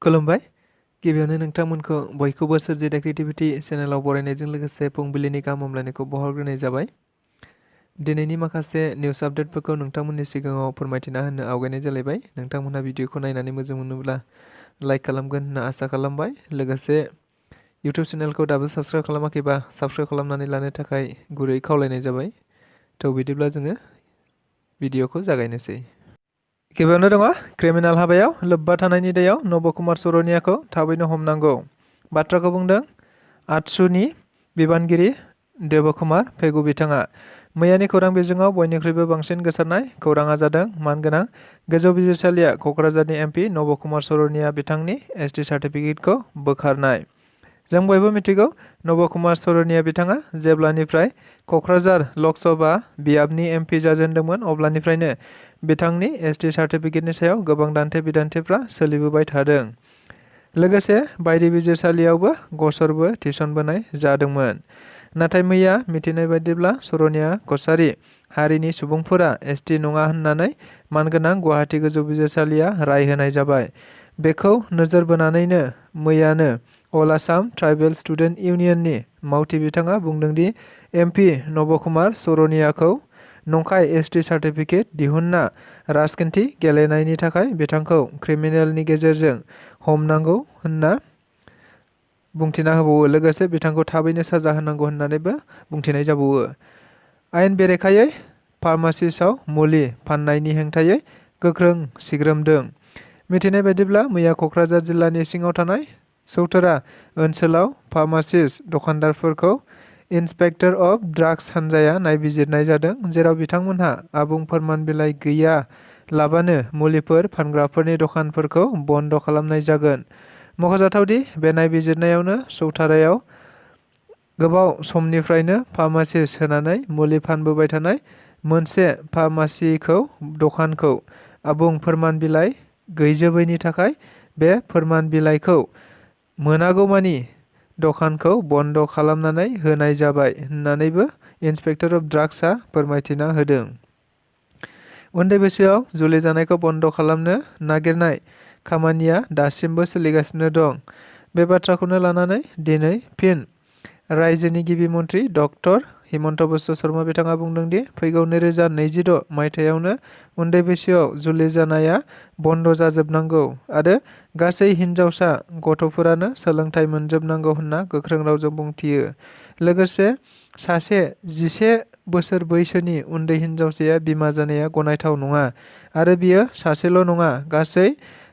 खुलुमबाय गिबियावनो नोंथांमोनखौ बयखौबो सोरजिदा क्रिएटिभिटी चेनेलाव बरायनायजों लोगोसे फुंबिलिनि गाहाम हामलायनायखौ बावहरग्रोनाय जाबाय। दिनैनि माखासे निउस आपडेटफोरखौ नोंथांमोननि सिगाङाव फोरमायथिना होनो आवगायनाय जालायबाय। नोंथांमोनहा भिडिअखौ नायनानै मोजां मोनोब्ला लाइक खालामगोन होनना आसा खालामबाय। लोगोसे इउटिउब चेनेलखौ दाबो साबस्क्राइब खालामाखैबा साबस्क्राइब खालामनानै लानो थाखाय गुरै खावलायनाय जाबाय। थ' बिदिब्ला जोङो भिडिअखौ जागायनोसै। गिबियावनो दङ क्रिमिनेल हाबायाव लोब्बा थानायनि दायाव नबकुमार सरनियाखौ थाबैनो हमनांगौ बाथ्राखौ बुंदों आटसुनि बिबानगिरि देबकुमार पेगु बिथाङा। मैयानि खौरां बिजोङाव बयनिख्रुइबो बांसिन गोसारनाय खौराङा जादों मानगोनां गोजौ बिजिरसालिया क'क्राझारनि एमपि नबकुमार सरनिया बिथांनि एसटि सार्टिफिकेटखौ बोखारनाय। जों बयबो मिथिगौ नबकुमार सरनिया बिथाङा जेब्लानिफ्राय क'क्राझार लकसभा बियाबनि एमपि जाजेनदोंमोन अब्लानिफ्रायनो बिथांनि एसटि सार्टिफिकेटनि सायाव गोबां दान्थे बिदान्थेफ्रा सोलिबोबाय थादों। लोगोसे बायदि बिजिरसालियावबो गसरबो थिसनबोनाय जादोंमोन। नाथाय मैया मिथिनाय बायदिब्ला सरनिया कछारी हारिनि सुबुंफोरा एसटि नङा होननानै मानगोनां गुवाहाटी गोजौ बिजिरसालिया राय होनाय जाबाय। बेखौ नोजोर बोनानैनो मैयानो अल आसाम ट्राइबेल स्टुडेन्ट इउनियननि मावथि बिथाङा बुंदोंदि एमपि नबकुमार सरनियाखौ नंखाय एसटि सार्टिफिकेट दिहुनना राजखान्थि गेलेनायनि थाखाय बिथांखौ क्रिमिनेलनि गेजेरजों हमनांगौ होनना बुंथिना होबावो। लोगोसे बिथांखौ थाबैनो साजा होनांगौ होननानैबो बुंथिनाय जाबावो। आयेन बेरेखायै फार्मासिस्टआव मुलि फाननायनि हेंथायै गोख्रों सिग्रोमदों। मिथिनाय बायदिब्ला मैया क'क्राझार जिल्लानि सिङाव थानाय सौतरा ओनसोलाव फार्मासिस्ट दखानदारफोरखौ इन्सपेक्टर अफ ड्राग्स हानजाया नायबिजिरनाय जादों, जेराव बिथांमोनहा आबुं फोरमान बिलाइ गैया लाबानो मुलिफोर फानग्राफोरनि दखानफोरखौ बन्द' खालामनाय जागोन। मख'जाथावदि बे नायबिजिरनायावनो सौतारायाव गोबाव समनिफ्रायनो फार्मासिस्ट होनानै मुलि फानबोबाय थानाय मोनसे फार्मासिखौ दखानखौ आबुं फोरमान बिलाइ गैजोबैनि थाखाय बे फोरमान बिलाइखौ मोनागौमानि दखानखौ बन्द' खालामनानै होनाय जाबाय होननानैबो इन्सपेक्टर अफ ड्राग्सआ फोरमायथिना होदों। उन्दै बैसोआव जुलि जानायखौ बन्द' खालामनो नागिरनाय खामानिया दासिमबो सोलिगासिनो दं। बे बाथ्राखौनो लानानै दिनै फिन रायजोनि गिबि मन्थ्रि डक्टर हिमन्त बिश्व शर्मा बिथाङा बुंदोंदि फैगौ 2026 मायथाइयावनो उन्दै बैसोआव जुलि जानाया बन्द' जाजोबनांगौ आरो गासै हिनजावसा गथ'फोरानो सोलोंथाइ मोनजोबनांगौ होनना गोख्रों रावजों बुंथियो। लोगोसे सासे 11 बोसोर बैसोनि उन्दै हिनजावसाया बिमा जानाया गनायथाव नङा आरो बियो सासेल' नङा, गासै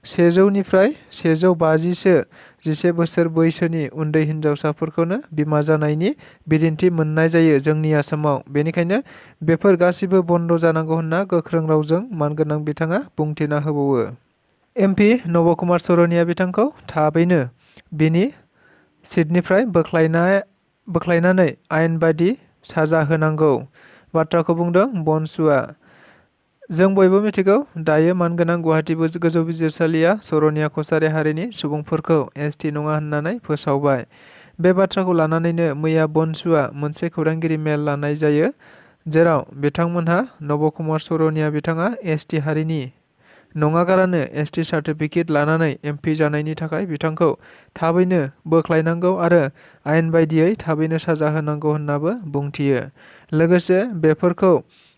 100निफ्राय 150सो 11 बोसोर बैसोनि उन्दै हिनजावसाफोरखौनो बिमा जानायनि बिदिन्थि मोननाय जायो जोंनि आसामाव। बेनिखायनो बेफोर गासिबो बन्द' जानांगौ होनना गोख्रों रावजों मानगोनां बिथाङा बुंथिना होबावो। एमपि नबकुमार सरनिया बिथांखौ थाबैनो बिनि सिटनिफ्राय बोख्लायनानै आयेन बायदि साजा होनांगौ बाथ्राखौ बुंदों बनसुआ। जों बयबो मिथिगौ दायो मानगोनां गुवाहाटी गोजौ बिजिरसालिया सरनिया कछारी हारिनि सुबुंफोरखौ एसटि नङा होननानै फोसावबाय। बे बाथ्राखौ लानानैनो मैया बनसुआ मोनसे खौरांगिरि मेल लानाय जायो, जेराव बिथांमोनहा नबकुमार सरनिया बिथाङा एसटि हारिनि नङागारानो एसटि सार्टिफिकेट लानानै एमपि जानायनि थाखाय बिथांखौ थाबैनो बोख्लायनांगौ आरो आयेन बायदियै थाबैनो साजा होनांगौ होननाबो बुंथियो। लोगोसे बेफोरखौ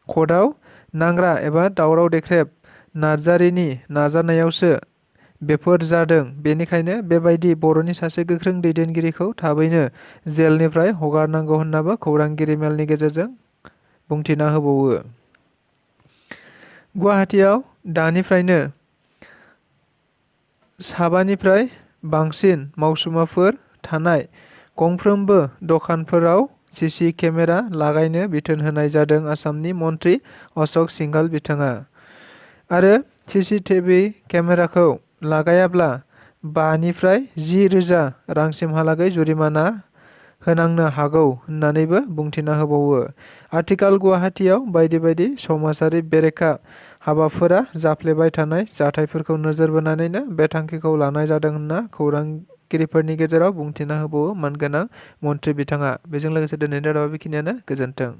कर्टआव नांग्रा एबा दावराव देख्रेब नार्जारिनि नाजानायावसो बेफोर जादों। बेनिखायनो बेबायदि बर'नि सासे गोख्रों दैदेनगिरिखौ थाबैनो जेलनिफ्राय हगारनांगौ होननाबो खौरांगिरि मेलनि गेजेरजों बुंथिना होबावो। गुवाहाटीआव दानिफ्रायनो 7निफ्राय बांसिन मावसुमाफोर थानाय गंफ्रोमबो दखानफोराव सिसि केमेरा लागायनो बिथोन होनाय जादों आसामनि मन्थ्रि अशक सिंघाल बिथाङा। आरो सिसिटिभि केमेराखौ लागायाब्ला 5निफ्राय 10,000 रांसिमहालागै जुरिमाना होनांनो हागौ होननानैबो बुंथिना होबावो। आथिखाल गुवाहाटीआव बायदि बायदि समाजारि बेरेखा हाबाफोरा जाफ्लेबाय थानाय जाथायफोरखौ नोजोर बोनानैनो बे थांखिखौ लानाय जादों होनना खौरांगिरिफोरनि गेजेराव बुंथिना होबावो मानगोनां मन्थ्रि बिथाङा। बेजों लोगोसे दिनैनि रादाबा बेखिनियानो। गोजोन्थों।